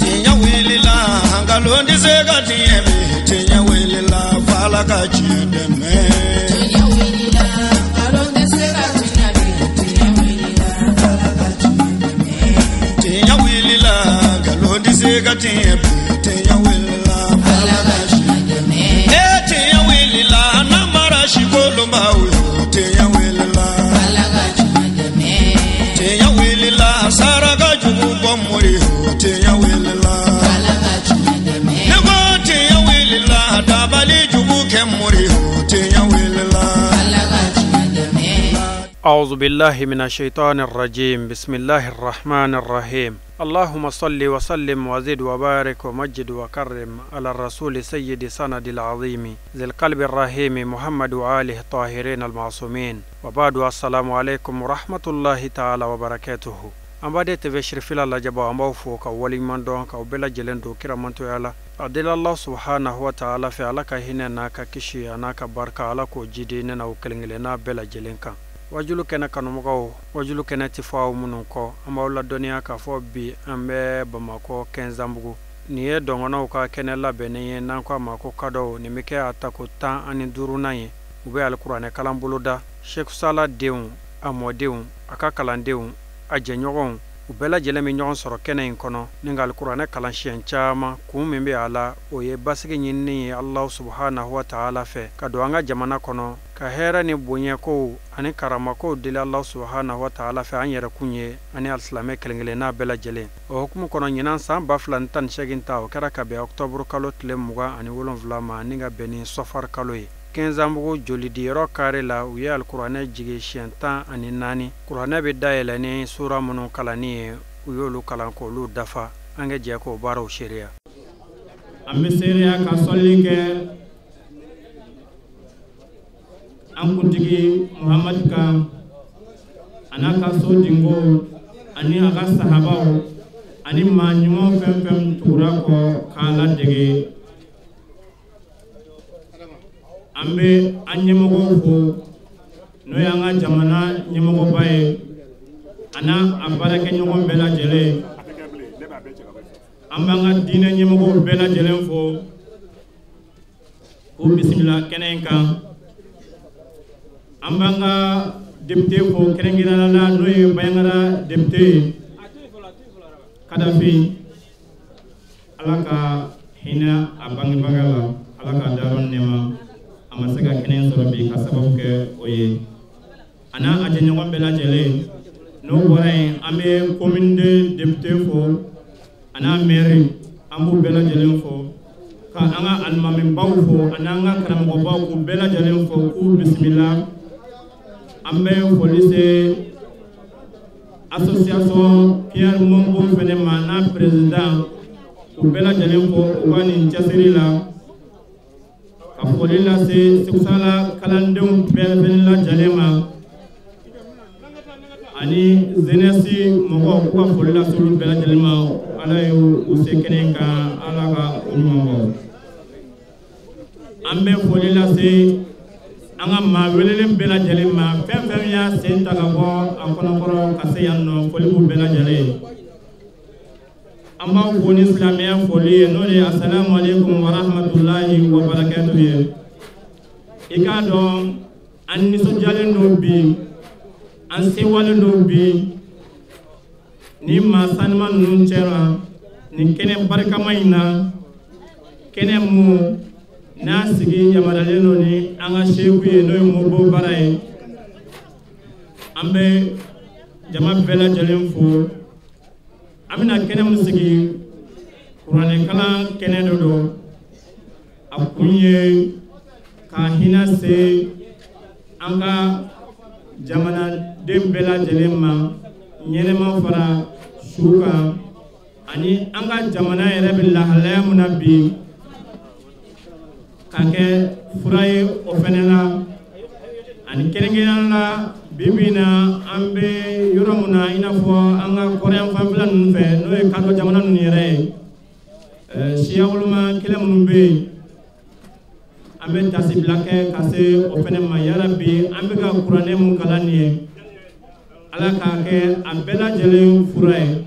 Tiɲɛ wulila nkalon tɛ se ka tiɲɛ bi tiɲɛ wulila f'Ala ka tiɲɛ dɛmɛ. Tiɲɛ wulila nkalon tɛ se ka tiɲɛ bi tiɲɛ wulila f'Ala ka tiɲɛ dɛmɛ. Tiɲɛ wulila nkalon tɛ se ka tiɲɛ bi tiɲɛ wulila f'Ala ka tiɲɛ dɛmɛ. Ee tiɲɛ wulila namara sikolonbaw yo tiɲɛ wulila f'Ala ka tiɲɛ dɛmɛ. Tiɲɛ wulila saraka jugu bɔ mori yo tiɲɛ wulila f'Ala ka tiɲɛ dɛmɛ. Ne ko tiɲɛ wulila dabali jugu kɛ mori yo tiɲɛ wulila f'Ala ka tiɲɛ dɛmɛ. أعوذ بالله من الشيطان الرجيم. بسم الله الرحمن الرحيم. اللهم صل وسلم وزد وبارك ومجد وكرم على الرسول سيد سند العظيم ذي القلب الرحيم محمد وآله الطاهرين المعصومين. وبعد، السلام عليكم ورحمة الله تعالى وبركاته. An b'a TV Sirifila lajɛbaw, an b'aw fo ka waleɲuman dɔn k'aw bɛɛ lajɛlen don kiramantoya la. A deli Allah subhanahu wa ta'ala fɛ, Ala ka hinɛ n'a ka kisi a n'a ka barika, Ala k'o jidi ne n'aw kelen kelenna bɛɛ lajɛlen kan. Wajulu kɛnɛ kanumɔgɔw, wajulu kɛnɛ tɛ fɔ aw minnu kɔ, an b'aw ladɔnniya k'a fɔ bi an bɛ Bamakɔ Kɛnzanbugu. Nin ye dɔngɔnɔw ka kɛnɛ labɛnnen ye n'an ko a ma ko kadɔw. Nin bɛ kɛ a tako 15nan ye. U bɛ alikuranɛ kalan boloda. Seku Sala denw, a mɔdenw, a ka kalandenw, a jɛɲɔgɔnw, u bɛɛ lajɛlen bɛ ɲɔgɔn sɔrɔ kɛnɛ in kɔnɔ ni ka alikuranɛ kalan siɲɛ caman. Kun min bɛ a la, o ye basigi ɲinini ye Alahu subhanahu wa ta'ala fɛ ka don an ka jamana kɔnɔ, ka hɛrɛ ni bonyakow ani karamakow deli Alahu subhanahu wa ta'ala fɛ an yɛrɛkun ye ani alisilamɛ kelen kelenna bɛɛ lajɛlen. O hukumu kɔnɔ, ɲinan san 2018 ta, o kɛra ka bɛn octobre kalo tile 27 ma ni ka bɛn ni sɔfar kalo ye. Kɛnzanbugu jolidiyɔrɔ kare la, u ye alikuranɛ jigin siɲɛ 14. Kuranɛ bɛ dayɛlɛ ni sura minnu kalanni ye, u y'olu kalan k'olu dafa. An ka jɛ k'o baaraw seereya. An bɛ seereya ka sɔlili kɛ an kuntigi Muhamadu kan, a n'a ka so dingow ani a ka sahabaw ani maa ɲuman fɛn fɛn tugura kɔ k'a ladege. An bɛ an ɲɛmɔgɔw fo, n'o y'an ka jamana ɲɛmɔgɔba ye, a n'a a baarakɛɲɔgɔn bɛɛ lajɛlen. An b'an ka diinɛ ɲɛmɔgɔw bɛɛ lajɛlen fo k'u bisimila kɛnɛ in kan. An b'an ka député fo kɛrɛnkɛrɛnnenya la, n'o ye Banjagara député ye, Kadafi. Ala ka hinɛ a bangebaga la, Ala ka dayɔrɔ nɛɛma. A ma se ka kɛnɛ sɔrɔ bi ka sababu kɛ o ye, a n'a a jɛɲɔgɔn bɛɛ lajɛlen. N'o bɔra yen, an bɛ commune de député fo a n'a maire, an b'u bɛɛ lajɛlen fo, ka an ka alimamibaw fo ani an ka karamɔgɔbaw, k'u bɛɛ lajɛlen fo k'u bisimila. An bɛ foli se association Pierre Mombo fɛnɛ ma n'a président, k'u bɛɛ lajɛlen fo u ka nin cɛsiri la. Ka foli lase Seku Sala kalandenw bɛɛ fɛnɛ lajɛlen ma ani jeunesse mɔgɔw, k'u ka foli lase olu bɛɛ lajɛlen ma. Ala ye u se kɛnɛ kan, Ala ka u ɲuman bɔ. An bɛ foli lase an ka maa welelen bɛɛ lajɛlen ma, fɛn fɛn y'a sen ta ka bɔ a kɔnɔkɔrɔ ka se yan nɔ, foli b'u bɛɛ lajɛlen ye. An b'aw fo ni silamɛya foli ye, n'o de ye asalamu aleykum wa rahmatulahi wa barakatuhu ye. I k'a dɔn an nisɔndiyalen don bi, an sewalen don bi ni maa sanuman ninnu cɛra nin kɛnɛ barikama in na, kɛnɛ mun n'a sigi yamaruyalen don ni an ka seku ye, n'o ye Modibo Bara ye. An bɛ jama bɛɛ lajɛlen fo. An bɛna kɛnɛ min sigi, kuranɛkalan kɛnɛ de don. A kun ye ka hinɛ se an ka jamanaden bɛɛ lajɛlen ma, ɲɛnɛma fara su kan, ani an ka jamana yɛrɛ bɛ lahalaya min na bi, ka kɛ fura ye o fɛnɛ la. Ani kɛrɛnkɛrɛnnenya la, bi bi in na an bɛ yɔrɔ min na, i n'a fɔ an ka kɔrɔyan fanfɛla ninnu fɛ, n'o ye kadɔ jamana ninnu yɛrɛ ye, siya woloma kɛlɛ minnu bɛ yen, an bɛ tasibila kɛ ka se o fɛnɛ ma. Yarabi, an bɛ ka kuranɛ mun kalan nin ye, Ala k'a kɛ a bɛɛ lajɛlen fura ye.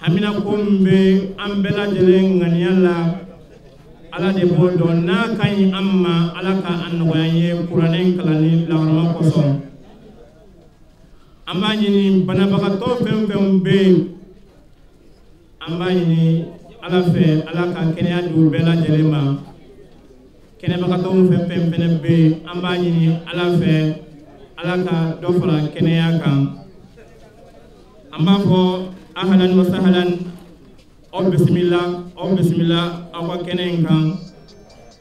Hamina ko min bɛ an bɛɛ lajɛlen ŋaniya la, Ala de b'o dɔn. N'a ka ɲi an ma, Ala ka a nɔgɔya an ye kuranɛ in kalanni lahɔrɔma kosɔn. An b'a ɲini banabagatɔ fɛn fɛn bɛ yen, an b'a ɲini Ala fɛ, Ala ka kɛnɛya di u bɛɛ lajɛlen ma. Kɛnɛbagatɔ fɛn fɛn fɛnɛ bɛ yen, an b'a ɲini Ala fɛ, Ala ka dɔ fara kɛnɛya kan. An b'a fɔ ahalan wa sahalan, aw bisimila, aw bisimila aw ka kɛnɛ in kan.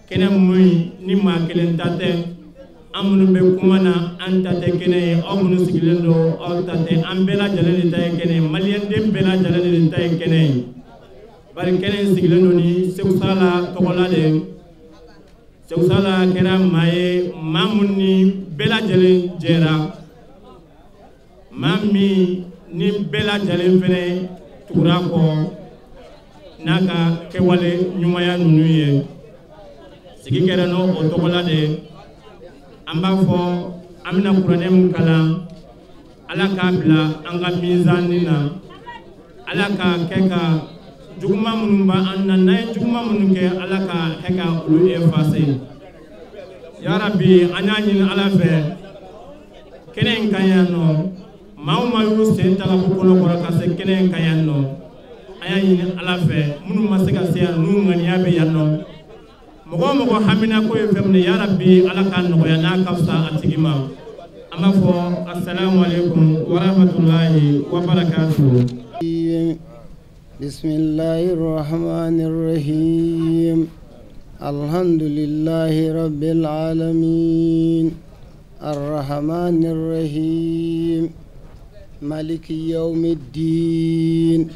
Kɛnɛ mun ni maa kelen ta tɛ, an minnu bɛ kuma na an ta tɛ kɛnɛ ye, aw minnu sigilen don aw ta tɛ, an bɛɛ lajɛlen de ta ye kɛnɛ ye, maliyɛnden bɛɛ lajɛlen de ta ye kɛnɛ ye. Bari kɛnɛ in sigilen don ni Segu Sala tɔgɔla de ye. Segu Sala kɛra maa ye, maa mun ni bɛɛ lajɛlen jɛra, maa min ni bɛɛ lajɛlen fɛnɛ tugura kɔ n'a ka kɛwale ɲumanya ninnu ye. Sigi kɛra n'o o tɔgɔla de ye. An b'a fɔ an bɛna kuranɛ min kalan, Ala k'a bila an ka mizani na, Ala k'a kɛ ka juguman minnu b'an na, n'an ye juguman minnu kɛ, Ala k'a kɛ ka olu effacer. Yarabi, an y'a ɲini Ala fɛ kɛnɛ in kan yan nɔ, maa o maa y'u sen ta ka bɔ kɔnɔkɔrɔ ka se kɛnɛ in kan yan nɔ, an y'a ɲini Ala fɛ minnu ma se ka se yan, n'u ŋaniya bɛ yan nɔ, mɔgɔ o mɔgɔ hamina ko ye fɛn min ye, yarabi Ala k'a nɔgɔya n'a ka fisa a tigi ma. An b'a fɔ asalamu aleykum wa rahmatulahi wa barakatuhu. بسم الله الرحمن الرحيم. الحمد لله رب العالمين الرحمن الرحيم مالك يوم الدين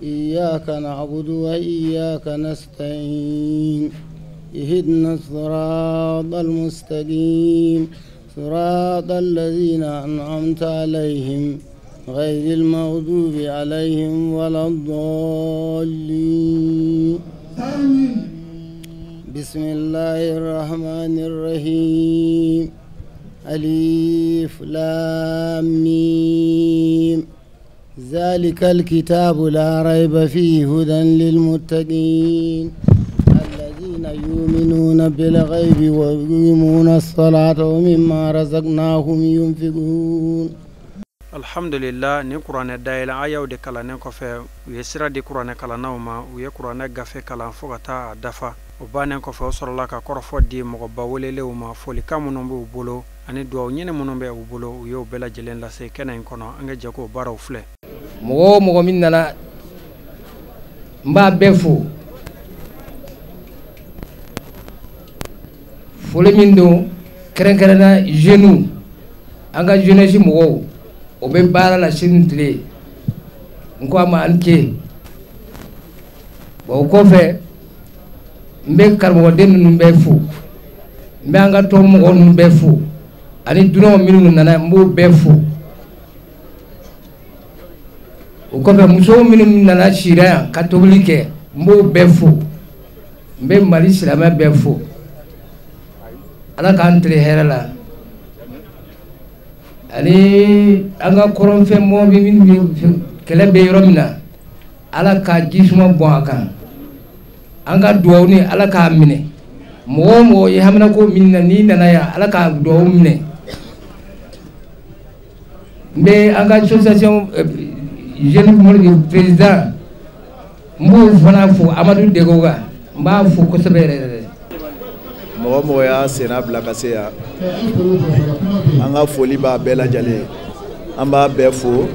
إياك نعبد وإياك نستعين اهدنا الصراط المستقيم صراط الذين أنعمت عليهم غير المغضوب عليهم ولا الضالين. بسم الله الرحمن الرحيم. ألف لام ميم ذلك الكتاب لا ريب فيه هدى للمتقين الذين يؤمنون بالغيب ويقيمون الصلاة ومما رزقناهم ينفقون. Alhamdulillah, ni kuranɛ dayɛlɛ ayaw de kalannen kɔfɛ, u ye sira di kuranɛ kalannaw ma, u ye kuranɛ gafe kalan fo ka taa a dafa. O bannen kɔfɛ, o sɔrɔla ka kɔrɔfɔ di mɔgɔba welelenw ma. Folikan minnu b'u bolo ani duwawu ɲini minnu bɛ u bolo, u y'o bɛɛ lajɛlen lase kɛnɛ in kɔnɔ. An ka jɛ k'o baaraw filɛ. Mɔgɔ o mɔgɔ min nana, n b'a bɛɛ fo. Foli min don kɛrɛnkɛrɛnna jeunes, an ka jeunesse mɔgɔw, o bɛ baara la sini tile, n ko a ma an ce. Bon, o kɔfɛ n bɛ karamɔgɔden ninnu bɛɛ fo, n bɛ an ka tɔn mɔgɔ ninnu bɛɛ fo, ani dunanw minnu nana, n b'o bɛɛ fo. O kɔfɛ, musow minnu nana sira yan ka tobili kɛ, n b'o bɛɛ fo. N bɛ Mali silamɛ bɛɛ fo. Ala k'an tile hɛrɛ la. Ani an ka kɔrɔnfɛn mɔgɔ min kɛlɛ bɛ yɔrɔ min na, Ala ka jisuma bɔn a kan. An ka duwawu ni Ala k'a minɛ. Mɔgɔ o mɔgɔ ye haminako min na, n'i nana yan, Ala k'a duwawu minɛ. N bɛ an ka association jeune président, n b'o fana fo, Amadu Degoga, n b'a fo kosɛbɛ yɛrɛ yɛrɛ. Mɔgɔ mɔgɔ y'a senna bila ka se yan, an ka foli b'a bɛɛ lajɛlen ye. An b'a bɛɛ fo.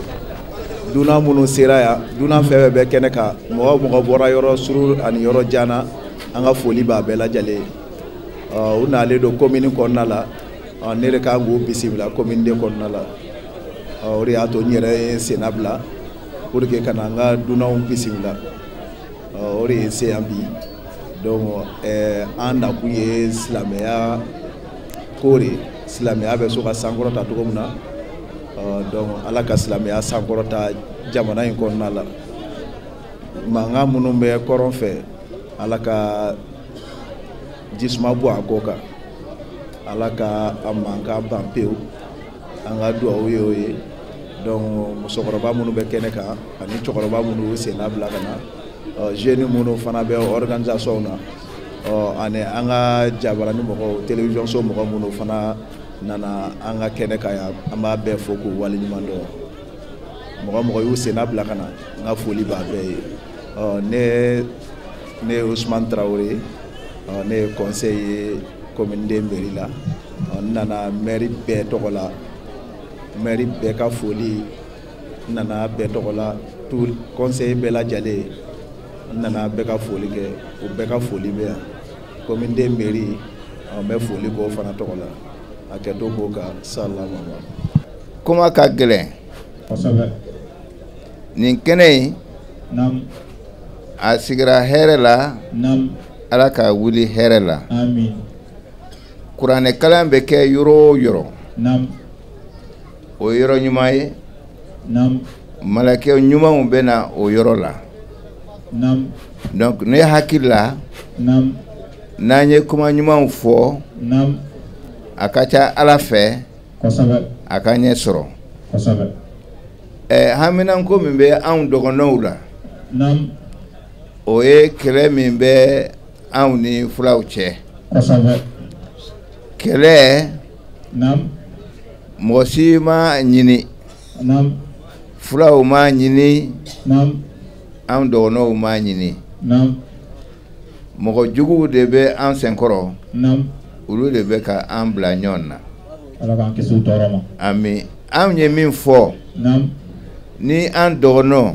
Dunan minnu sera yan, dunan fɛn fɛn bɛ kɛnɛ kan, mɔgɔ o mɔgɔ bɔra yɔrɔ surun ani yɔrɔ jan na, an ka foli b'a bɛɛ lajɛlen ye. U nalen don commune kɔnɔna la, ne de kan k'u bisimila commune de kɔnɔna la. O de y'a to n yɛrɛ ye senna bila pour que ka na an ka dunanw bisimila. O de ye n se yan bi. Donc an nakun ye silamɛya ko de ye. Silamɛya bɛ so ka sankɔrɔta cogo min na, donc Ala ka silamɛya sankɔrɔta jamana in kɔnɔna la. Mankan minnu bɛ kɔrɔn fɛ, Ala ka jisuma bɔ a kɔ kan, Ala ka a mankan ban pewu. An ka duwawu ye o ye. Donc musokɔrɔba minnu bɛ kɛnɛ kan ani cɛkɔrɔba minnu y'u senna bila ka na, jeunes minnu fana bɛ organisation na, ani an ka jabarani mɔgɔw, télévision so mɔgɔ minnu fana nana an ka kɛnɛ kan yan, an b'a bɛɛ fo k'u waleɲuman dɔn. Mɔgɔ mɔgɔ y'u senna bila ka na, n ka foli b'a bɛɛ ye. Ne ye Ousmane Traoré, ne ye conseiller ye commune de mairie la. N nana maire bɛɛ tɔgɔ la, maire bɛɛ ka foli n nana bɛɛ tɔgɔ la, tout conseiller bɛɛ lajɛlen n nana bɛɛ ka foli kɛ, o bɛɛ ka foli bɛ yan. Commune de mairie, n bɛ foli k'o fana tɔgɔ la. A kɛ to k'o kan salama. Kuma ka gɛlɛn. Kosɛbɛ. Nin kɛnɛ in, Naam. a sigira hɛrɛ la. Naam. Ala ka wuli hɛrɛ la. Amin. Kuranɛkalan bɛ kɛ yɔrɔ o yɔrɔ. Naam. O yɔrɔ ɲuman ye. Naam. Malakɛ ɲumanw bɛ na o yɔrɔ la. Naam. Donc ne hakili la. Naam. N'an ye kuma ɲumanw fɔ. Naam. A ka ca Ala fɛ. Kosɛbɛ. A ka ɲɛ sɔrɔ. Kosɛbɛ. Haminanko min bɛ anw dɔgɔnɔw la. Naam. O ye kɛlɛ min bɛ anw ni fulaw cɛ. Kosɛbɛ. Kɛlɛ. Naam. Mɔgɔ si ma ɲini. Naam. Fulaw ma ɲini. Naam. Anw dɔgɔnɔw ma ɲini. Naam. Mɔgɔ juguw de bɛ an senkɔrɔ. Naam. Olu de bɛ ka an bila ɲɔgɔn na. Ala k'an kisi u tɔɔrɔ ma. Ami. Anw ye min fɔ. Naam. Ni an dɔgɔnɔ.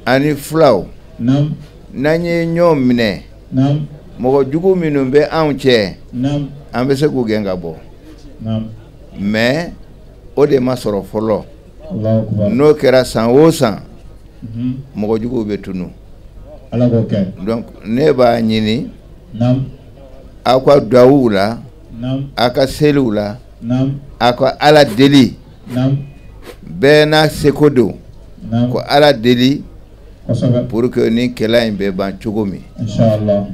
Ani fulaw. Naam. N'an ye ɲɔgɔn minɛ. Naam. Mɔgɔ jugu minnu bɛ anw cɛ. Naam. An bɛ se k'u gɛn ka bɔ. Naam. Mais o de ma sɔrɔ fɔlɔ. Allahu akbar. N'o kɛra san o san. Mɔgɔ juguw bɛ tunu. Ala k'o kɛ. Donc ne b'a ɲini. Naam. Aw ka duwawuw la. Naam. Aw ka seliw la. Naam. Aw ka Ala deli. Naam. Bɛɛ n'a seko don. Naam. Ko Ala deli. Kosɛbɛ. Pour que ni kɛlɛ in bɛ ban cogo min. Inshallah.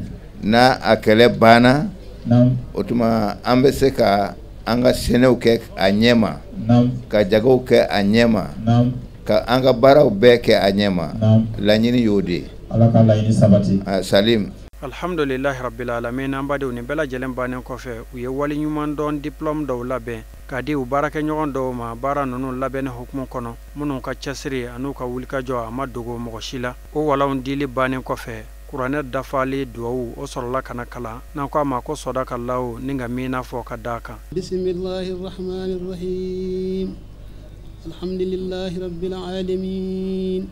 N'a a kɛlɛ banna. Naam. O tuma an bɛ se ka an ka sɛnɛw kɛ a ɲɛ ma. Naam. Ka jagow kɛ a ɲɛ ma. Naam. Ka an ka baaraw bɛɛ kɛ a ɲɛ ma. Naam. Laɲini y'o de ye. Ala ka laɲini sabati. Salim. Alhamdulilahi rabbil alamin. An badenw, nin bɛɛ lajɛlen bannen kɔfɛ, u ye waleɲuman dɔn diplôme dɔw labɛn k'a di u baarakɛɲɔgɔn dɔw ma baara ninnu labɛnni hukumu kɔnɔ, minnu ka cɛsiri an'u ka wulikajɔ a ma dogo mɔgɔ si la. O walanw dili bannen kɔfɛ, kuranɛ dafali duwawu o sɔrɔla ka na kalan, n'an ko a ma ko sɔdaka law, ni ka min fɔ ka d'a kan. Bisimilahi rahmani rahim. Alhamdulilahi rabbil alamin.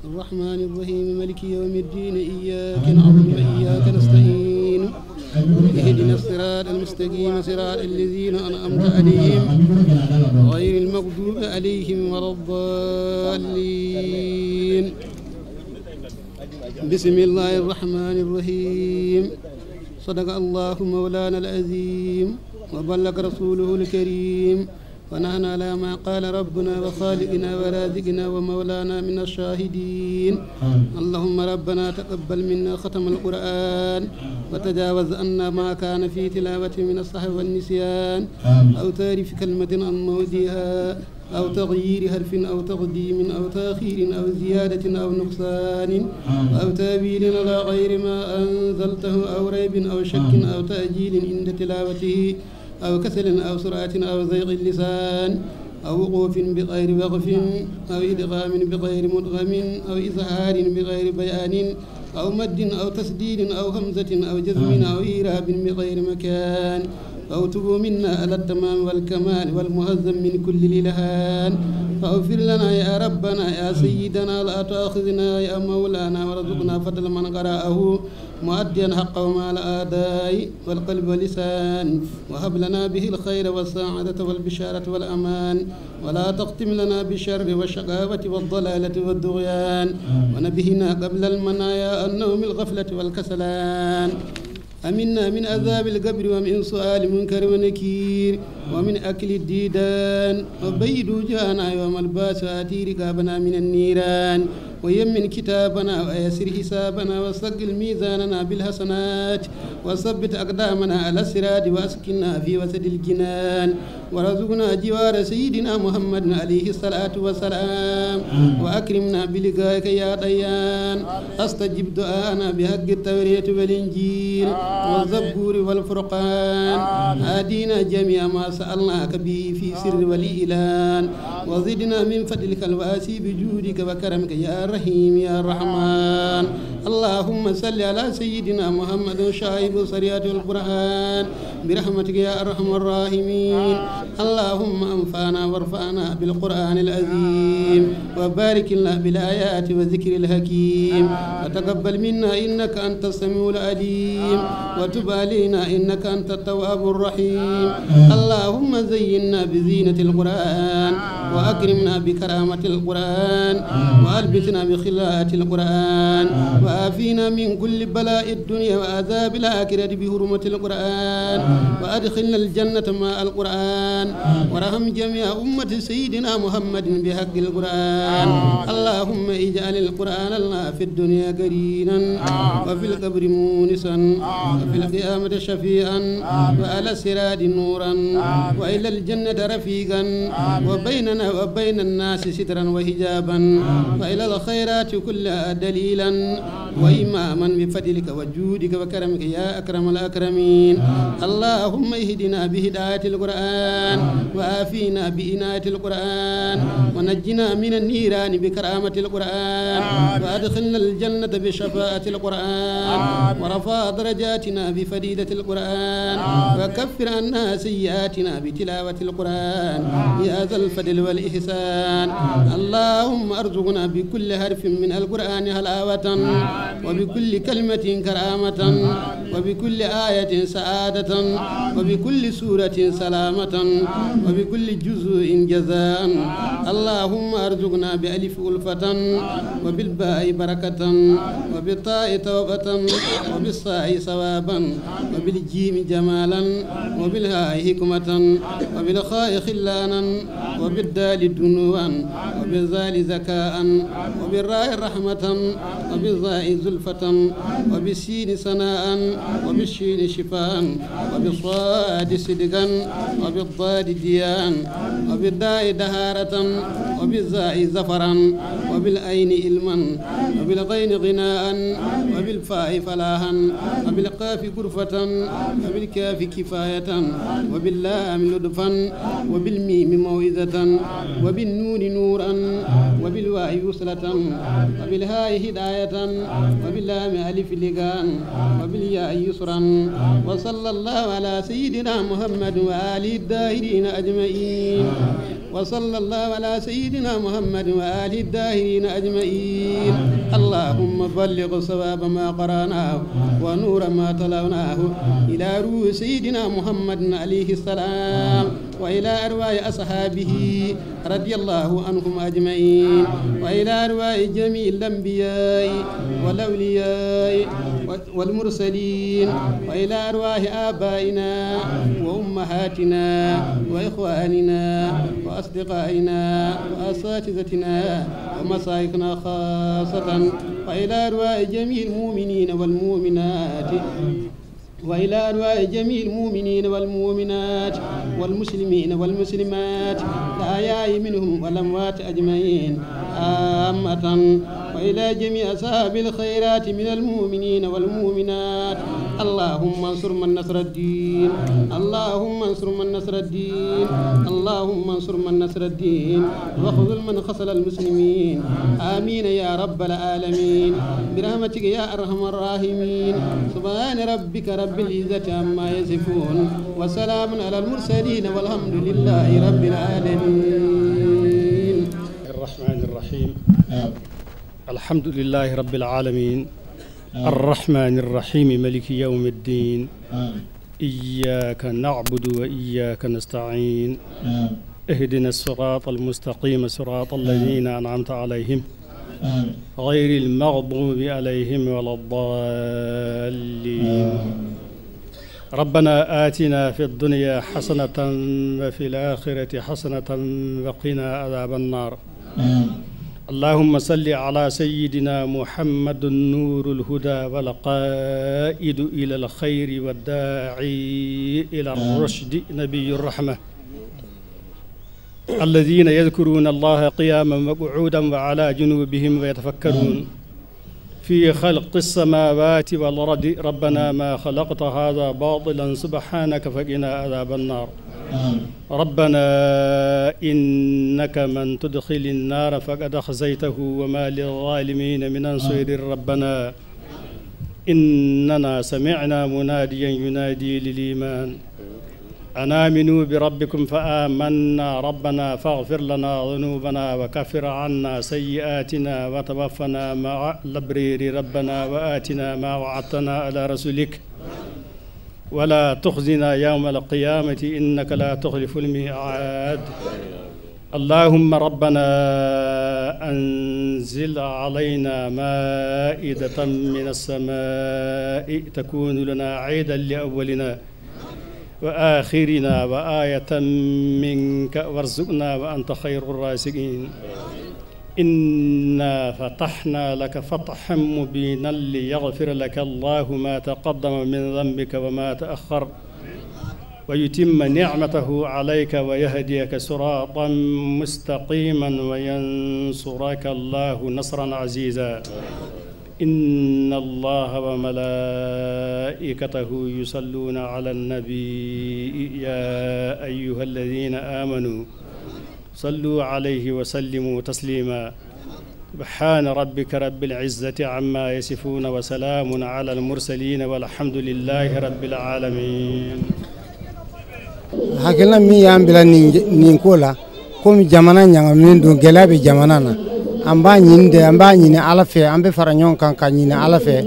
الرحمن الرحيم مالك يوم الدين إياك نعبد وإياك نستعين اهدنا الصراط المستقيم صراط الذين أنعمت عليهم غير المغضوب عليهم ولا الضالين. بسم الله الرحمن الرحيم. صدق الله مولانا العظيم وبلغ رسوله الكريم ونحن على ما قال ربنا وخالقنا ورازقنا ومولانا من الشاهدين. اللهم ربنا تقبل منا ختم القرآن وتجاوز عنا ما كان في تلاوة من السهو والنسيان أو تارف كلمة عن موضعها أو تغيير حرف أو تقديم أو تأخير أو زيادة أو نقصان أو تأويل على غير ما أنزلته أو ريب أو شك أو تأجيل عند تلاوته أو كسل أو سرعة أو زيغ اللسان أو وقوف بغير وقف أو إدغام بغير مدغم أو إظهار بغير بيان أو مد أو تسديد أو همزة أو جزم أو إيراب بغير مكان أو تبوا منا على التمام والكمال والمهذب من كل الإلهان. فاغفر لنا يا ربنا يا سيدنا لا تؤاخذنا يا مولانا وارزقنا فضل من قرأه مؤديا حقه مع الأداء والقلب واللسان وهب لنا به الخير والسعادة والبشارة والأمان ولا تختم لنا بالشر والشقاوة والضلالة والطغيان ونبهنا قبل المنايا النوم الغفلة والكسلان. أمنا من عذاب القبر ومن سؤال منكر ونكير ومن أكل الديدان وبيد وجوهنا يوم البعث وآتي رقابنا من النيران ويمن كتابنا ويسر حسابنا وثقل ميزاننا بالحسنات وثبت أقدامنا على الصراط وأسكننا في وسط الجنان ورزقنا جوار سيدنا محمد عليه الصلاة والسلام، وأكرمنا بلقائك يا ديان. أستجب دعاءنا بحق التوراة والإنجيل والزبور والفرقان. هدينا جميع ما سألناك به في سر والإعلان، وزدنا من فضلك الواسع بجودك وكرمك يا رحيم يا رحمن. اللهم صل على سيدنا محمد شاهد صريعة القرآن برحمتك يا أرحم الراحمين. اللهم أنفعنا وارفعنا بالقرآن العظيم، وبارك لنا بالآيات والذكر الحكيم، وتقبل منا إنك أنت السميع العليم، وتب علينا إنك أنت التواب الرحيم. اللهم زينا بزينة القرآن، وأكرمنا بكرامة القرآن، وألبسنا بخلاءة القرآن، وآفينا من كل بلاء الدنيا وعذاب الآخرة بحرمة القرآن، وأدخلنا الجنة مع القرآن، ورحم جميع أمة سيدنا محمد بحق القرآن. اللهم اجعل القرآن لنا في الدنيا قرينا، وفي القبر مونسا، وفي القيامة شفيعا، وعلى الصراط نورا، وإلى الجنة رفيقا، وبيننا وبين الناس سترا وحجابا، وإلى الخيرات كلها دليلا وإماما بفضلك وجودك وكرمك يا أكرم الأكرمين. اللهم اهدنا بهداية القرآن، وآفينا بإناية القرآن، ونجنا من النيران بكرامة القرآن، وأدخلنا الجنة بشفاعة القرآن، ورفع درجاتنا بفضيلة القرآن، وكفر عنا سيئاتنا بتلاوة القرآن يا ذا الفضل والإحسان. اللهم ارزقنا بكل حرف من القرآن حلاوة، وبكل كلمة كرامة، وبكل آية سعادة، وبكل سورة سلامة، وبكل جزء جزاء. اللهم ارزقنا بألف ألفة، وبالباء بركة، وبالطاء توبة، وبالصاء صوابا، وبالجيم جمالا، وبالهاء حكمة، وبالخاء خلانا، وبالدال دنوا، وبالذال زكاء، وبالراء رحمة، وبالظاء زلفة، وبالسين سناء، وبالشين شفاء، وبالصاد صدقا، وبالضاد دياء، وبالداء دهارة، وبالزاء زفرا، وبالعين علما، وبالغين غناء، وبالفاء فلاحا، وبالقاف غرفة، وبالكاف كفاية، وباللام لطفا، وبالميم موعظة، وبالنون نورا، وبالواء وصلة، وبالهاء هداية، وباللام ألف لقاء، وبالياء يسرا. وصلى الله على سيدنا محمد وآله الطاهرين أجمعين. وصلى الله على سيدنا محمد وآله الطاهرين أجمعين. اللهم بلغ صواب ما قرأناه ونور ما تلوناه إلى روح سيدنا محمد عليه السلام، وإلى أرواح أصحابه رضي الله عنهم أجمعين، وإلى أرواح جميع الأنبياء والأولياء والمرسلين، وإلى أرواح آبائنا وأمهاتنا وإخواننا وأصدقائنا وأساتذتنا ومشايخنا خاصة، وإلى أرواح جميع المؤمنين والمؤمنات، وإلى أرواح جميع المؤمنين والمؤمنات والمسلمين والمسلمات الأحياء منهم والأموات أجمعين عامة، وإلى جميع أصحاب الخيرات من المؤمنين والمؤمنات. اللهم انصر من نصر الدين، اللهم انصر من نصر الدين، اللهم انصر من نصر الدين، واخذل من خسل المسلمين. آمين يا رب العالمين برحمتك يا أرحم الراحمين. سبحان ربك رب العزة عما يصفون، وسلام على المرسلين، والحمد لله رب العالمين. الرحمن الرحيم. الحمد لله رب العالمين، الرحمن الرحيم، ملك يوم الدين، إياك نعبد وإياك نستعين، اهدنا الصراط المستقيم، صراط الذين أنعمت عليهم غير المغضوب عليهم ولا الضالين. ربنا آتنا في الدنيا حسنة وفي الآخرة حسنة وقنا عذاب النار. اللهم صل على سيدنا محمد النور الهدى والقائد إلى الخير والداعي إلى الرشد نبي الرحمة. الذين يذكرون الله قياما وقعودا وعلى جنوبهم ويتفكرون في خلق السماوات والأرض ربنا ما خلقت هذا باطلا سبحانك فقنا عذاب النار. ربنا إنك من تدخل النار فقد أخزيته وما للظالمين من أنصير. ربنا إننا سمعنا مناديا ينادي للإيمان أن آمنوا بربكم فآمنا. ربنا فاغفر لنا ذنوبنا وكفر عنا سيئاتنا وتوفنا مع الأبرار. ربنا وآتنا ما وعدتنا على رسولك ولا تخزنا يوم القيامة إنك لا تخلف الميعاد. اللهم ربنا أنزل علينا مائدة من السماء تكون لنا عيدا لأولنا وآخرنا وآية منك وارزقنا وأنت خير الرازقين. إنا فتحنا لك فتحا مبينا ليغفر لك الله ما تقدم من ذنبك وما تأخر ويتم نعمته عليك ويهديك صراطا مستقيما وينصرك الله نصرا عزيزا. إن الله وملائكته يصلون على النبي يا أيها الذين آمنوا صلوا عليه وسلموا تسليما. سبحان ربك رب العزة عما يصفون وسلام على المرسلين والحمد لله رب العالمين. Hakilina min y'an bila nin ko la, komi jamana ɲagaminen don, gɛlɛya bɛ jamana na, an b'a ɲini de, an b'a ɲini Ala fɛ, an bɛ fara ɲɔgɔn kan ka ɲini Ala fɛ,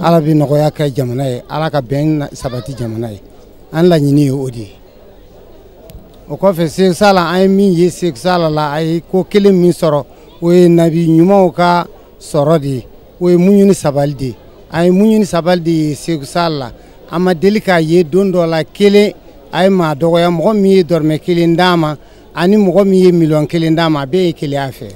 Ala bɛ nɔgɔya kɛ jamana ye, Ala ka bɛn sabati jamana ye, an laɲini ye o de ye. O kɔfɛ Seku Sala, an ye min ye Seku Sala la, a ye ko kelen min sɔrɔ, o ye nabi ɲumanw ka sɔrɔ de ye, o ye muɲu ni sabali de ye. An ye muɲu ni sabali de ye Seku Sala la. An ma deli k'a ye don dɔ la kelen a ye maa dɔgɔya, mɔgɔ min ye dɔrɔmɛ kelen d'a ma ani mɔgɔ min ye miliyɔn kelen d'a ma, a bɛɛ ye kelenya fɛ.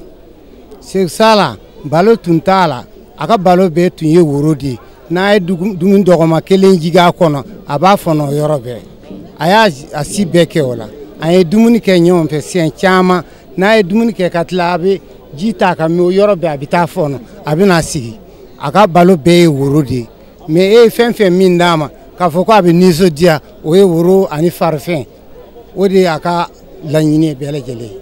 Seku Sala balo tun t'a la, a ka balo bɛɛ tun ye woro de ye. N'a ye dumuni dɔgɔma kelen jigin a kɔnɔ, a b'a fɔnɔ yɔrɔ bɛɛ. A y'a a si bɛɛ kɛ o la. An ye dumuni kɛ ɲɔgɔn fɛ siɲɛ caman. N'a ye dumuni kɛ ka tila, a bɛ ji ta ka min o yɔrɔ bɛɛ, a bɛ taa fɔnɔ, a bɛ n'a sigi. A ka balo bɛɛ ye woro de ye. Mais e ye fɛn fɛn min d'a ma k'a fɔ ko a bɛ nisɔndiya, o ye woro ani farifɛn, o de y'a ka laɲini bɛɛ lajɛlen ye.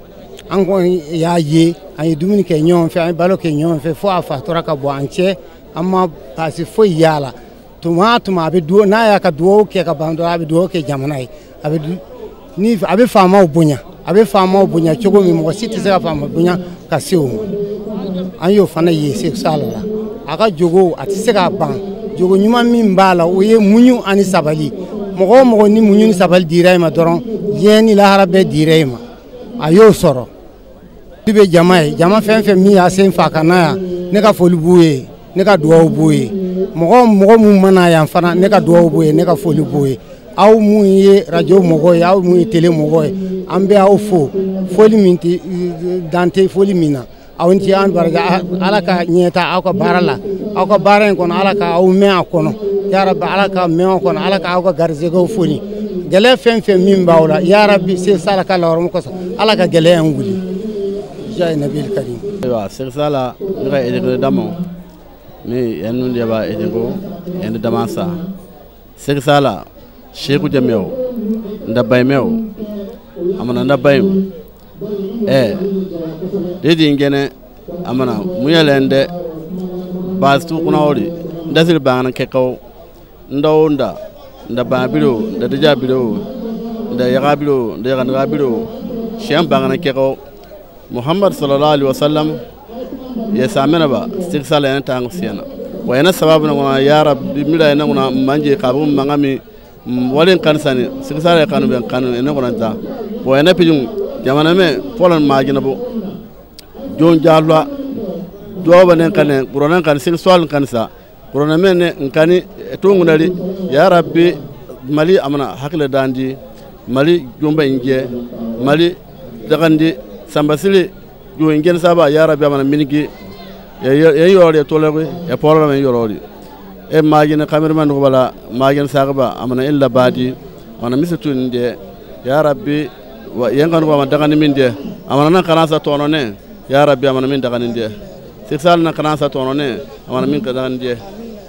An kɔni y'a ye, an ye dumuni kɛ ɲɔgɔn fɛ, an ye balo kɛ ɲɔgɔn fɛ fo a fatura ka bɔ an cɛ, an ma baasi foyi y'a la. Tuma o tuma a bɛ duwawu, n'a y'a ka duwawu kɛ ka ban dɔrɔn, a bɛ duwawu kɛ jamana ye. A bɛ ni a bɛ faamaw bonya, a bɛ faamaw bonya cogo min mɔgɔ si tɛ se ka faama bonya ka se o ma. An y'o fana ye Seku Sala la. A ka jogo a tɛ se k'a ban. Jogo ɲuman min b'a la, o ye muɲu ani sabali. Mɔgɔ o mɔgɔ ni muɲu ni sabali dira i ma dɔrɔn, diɲɛ ni lahara bɛɛ dira i ma. A y'o sɔrɔ. I bɛ jama ye, jama fɛn fɛn min y'a sen fa ka na yan, ne ka foli b'u ye, ne ka duwawu b'u ye. Mɔgɔ mɔgɔ mun mana yan fana, ne ka duwawu b'u ye, ne ka foli b'u ye. Aw mun ye radio mɔgɔ ye, aw mun ye télé mɔgɔ ye, an bɛ aw fo. Foli min tɛ dan tɛ foli min na. Aw ni ce, an barika, Ala ka ɲɛta aw ka baara la. Aw ka baara in kɔnɔ, Ala ka aw mɛn a kɔnɔ. Yarabi, Ala ka mɛn aw kɔnɔ, Ala ka aw ka garisɛgɛw foni. Gɛlɛya fɛn fɛn min b'aw la, yarabi Seku Sala ka lawaramu kosɔn, Ala ka gɛlɛya in wuli. Jaye Nabil Karim. Ayiwa, Seku Sala ne ka edeko damo ni yanu ndeba edeko ende damasa. Seku Sala Sheku Jameo ndabai meo amana ndabai dedi ngene amana muyalende bastu kuna ori ndasir bana kekau ndonda ndaba biro ndadija biro ndayaga biro ndayaga biro shem bana kekau Muhammad sallallahu alaihi wasallam ya samena ba Seku Sala yana tangu siana wa yana sababu na ya rabbi mira yana kuna manje kabu mangami walin kansani Seku Sala kanu ben kanu ene kuna ta wa yana pijun jamana me polan magina bo jon jalwa doba nen kanen qur'anan kan Seku Sala kansa qur'ana men nkani tungunali ya rabbi mali amana hakle dandi mali jomba inje mali dagandi sambasili jo ingen saba ya rabbi amana mingi ya yore tolere ya polo men yorori e magina cameraman ko bala magina sagaba amana illa badi amana misatun de ya rabbi Yen kanu ko dagani min de amana nan kana sa tono ne ya rabbi amana min dagani de siksal na kana sa tono ne amana min dagani de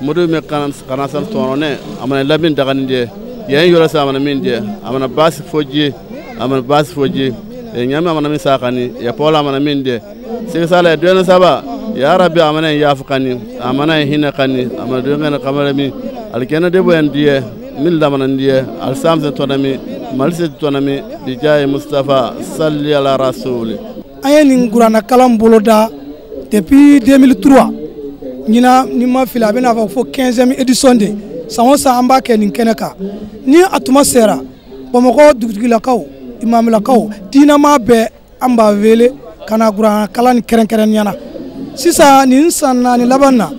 mudu me kana sa tono ne amana labin dagani de yen yora sa amana min de amana basi foji amana basi foji e nyama amana min sakani ya pola amana min de siksal e dena saba ya rabbi amana yafqani amana hina qani amana dengana kamara mi alkena de boyan diye min lamana diye alsamse tonami malse tonami bijaye mustafa salli ala rasuli. An ye nin kuranna kalan boloda depuis 2003 ɲina ni ma fili a bɛna fɔ fo 15e édition de san o san an b'a kɛ nin kɛnɛ kan. Ni a tuma sera Bamakɔ dugutigilakaw imamilakaw diinɛmaa bɛɛ an b'a wele ka na kuranna kalan nin kɛrɛnkɛrɛnnenya la. Sisan nin san 4 laban na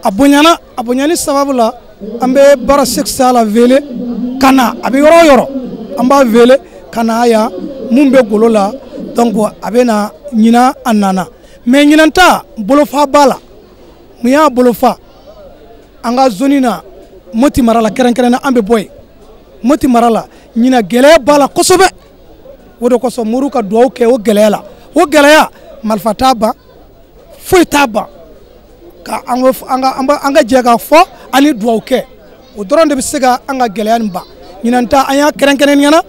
a bonyana a bonyani sababu la an bɛ baara Sɛki wele ka na a bɛ yɔrɔ o yɔrɔ an b'a wele ka na yan mun bɛ golo la donc a bɛ na ɲinan a nana mais ɲinan ta bolofa b'a la. Mun y'a bolofa an ka zone na Moti mara la kɛrɛnkɛrɛnnenya an bɛ bɔ yen Moti mara la ɲinan gɛlɛya b'a la kosɛbɛ. O de kosɔn moriw ka dugawu kɛ o gɛlɛya la o gɛlɛya marifa t'a ban foyi t'a ban ka an ka jɛ k'a fɔ ani dugawu kɛ o dɔrɔn de bɛ se ka an ka gɛlɛya nin ban. Ɲinan ta an y'a kɛrɛnkɛrɛnnenya la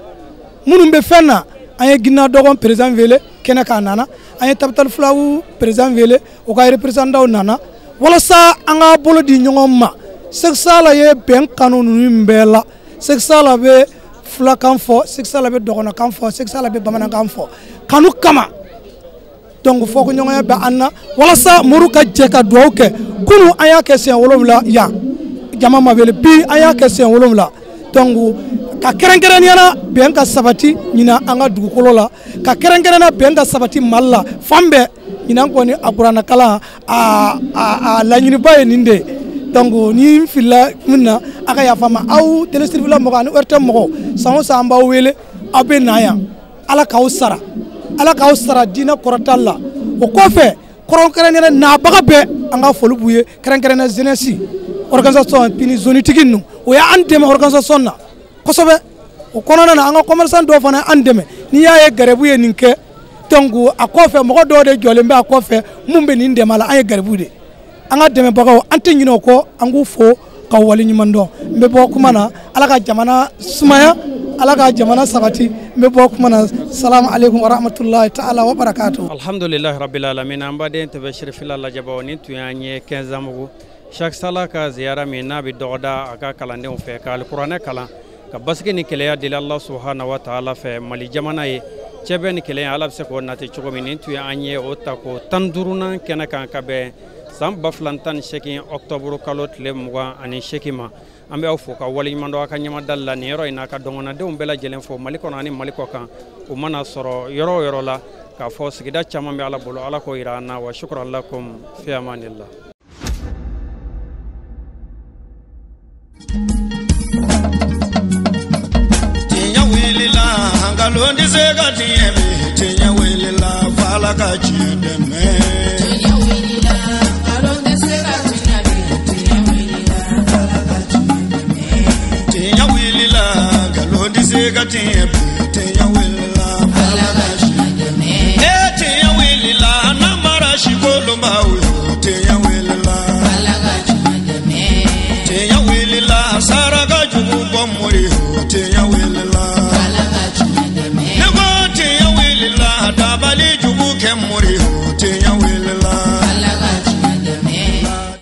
minnu bɛ fɛn na an ye Guinée dɔgɔn président wele kɛnɛ k'a nana an ye Tabital Fulaw président wele o ka représentant nana walasa an ka bolo di ɲɔgɔn ma. Sɛki Sala ye bɛn kanu ninnu bɛɛ la. Sɛki Sala bɛ fulakan fɔ, Sɛki Sala bɛ dɔgɔnɔkan fɔ, Sɛki Sala bɛ bamanankan fɔ kanu kama. Donc fɔkoɲɔgɔnya bɛ an na walasa moriw ka jɛ ka dugawu kɛ. Kunun an y'a kɛ siɲɛ 7 yan jama ma wele, bi an y'a kɛ siɲɛ 7. Donc ka kɛrɛnkɛrɛnnenya la bɛn ka sabati ɲinan an ka dugukolo la, ka kɛrɛnkɛrɛnnenya bɛn ka sabati Mali la fan bɛɛ. Ɲinan kɔni a kuranna kalan a laɲiniba ye nin de ye. Donc ni n filila min na a ka yafa n ma. Aw Télé Sirifila mɔgɔw ani ORTM mɔgɔw san o san an b'aw wele aw bɛ na yan. Ala k'aw sara, ala k'aw sara diinɛ kɔrɔtali la. O kɔfɛ kɛrɛnkɛrɛnnenya nabaga bɛɛ an ka foli b'u ye, kɛrɛnkɛrɛnnenya jeunesse organisation pini zonitigi ninnu o y'an dɛmɛ organisation na kosɛbɛ. O kɔnɔna na an ka commerçant dɔw fana y'an dɛmɛ. N'i y'a ye garibu ye nin kɛ donc a kɔfɛ mɔgɔ dɔw de jɔlen bɛ a kɔfɛ mun bɛ nin dɛmɛ la, an ye garibu de. An ka dɛmɛbagaw an tɛ ɲinɛ o kɔ, an k'u fo ka waleɲuman dɔn. N bɛ bɔ kuma na, ala ka jamana sumaya, ala ka jamana sabati. N bɛ bɔ kuma na, salamu aleykum wa rahmatulahi ta'ala wa barakatuh. Alhamdulilahi rabbil alamin. An baden tɛ bɛ Sirifila lajɛbaw nin tun y'an ye 15 ans mugu Sɛki Sala ka ziyara min n'a bɛ dɔgɔda a ka kalandenw fɛ ka alikuranɛ kalan ka basigi ni kɛlɛya deli Allah subahana wa taala fɛ Mali jamana ye. Cɛbɛ ni kɛlɛya ala bɛ se k'o nati cogo min. Nin tun y'an ye o ta ko 15nan kɛnɛ kan ka bɛn san 2018 octobre kalo tile 28 ma. An bɛ aw fo ka waleɲuman dɔn aw ka ɲɛmadali la nin yɔrɔ in na, ka dɔngɔnnadenw bɛɛ lajɛlen fo Mali kɔnɔ ani Mali kɔ kan. U mana sɔrɔ yɔrɔ o yɔrɔ la k'a fɔ sigida caman bɛ ala bolo, ala k'o yira an na. Wa shukran lakum fi amanillah. Tiɲɛ wulila nkalon tɛ se ka tiɲɛ bi, tiɲɛ wulila f'Ala ka tiɲɛ dɛmɛ. Tiɲɛ wulila nkalon tɛ se ka tiɲɛ bi, tiɲɛ wulila f'Ala ka tiɲɛ dɛmɛ. Tiɲɛ wulila nkalon tɛ se ka tiɲɛ bi, tiɲɛ wulila f'Ala ka tiɲɛ dɛmɛ. Ee tiɲɛ wulila namara si kolonbaw ye, tiɲɛ wulila f'Ala ka tiɲɛ dɛmɛ. Tiɲɛ wulila saraka jugu bɔ mori ye, tiɲɛ wulila f'Ala ka tiɲɛ dɛmɛ. Ne ko tiɲɛ wulila dabali jugu kɛ mori ye, tiɲɛ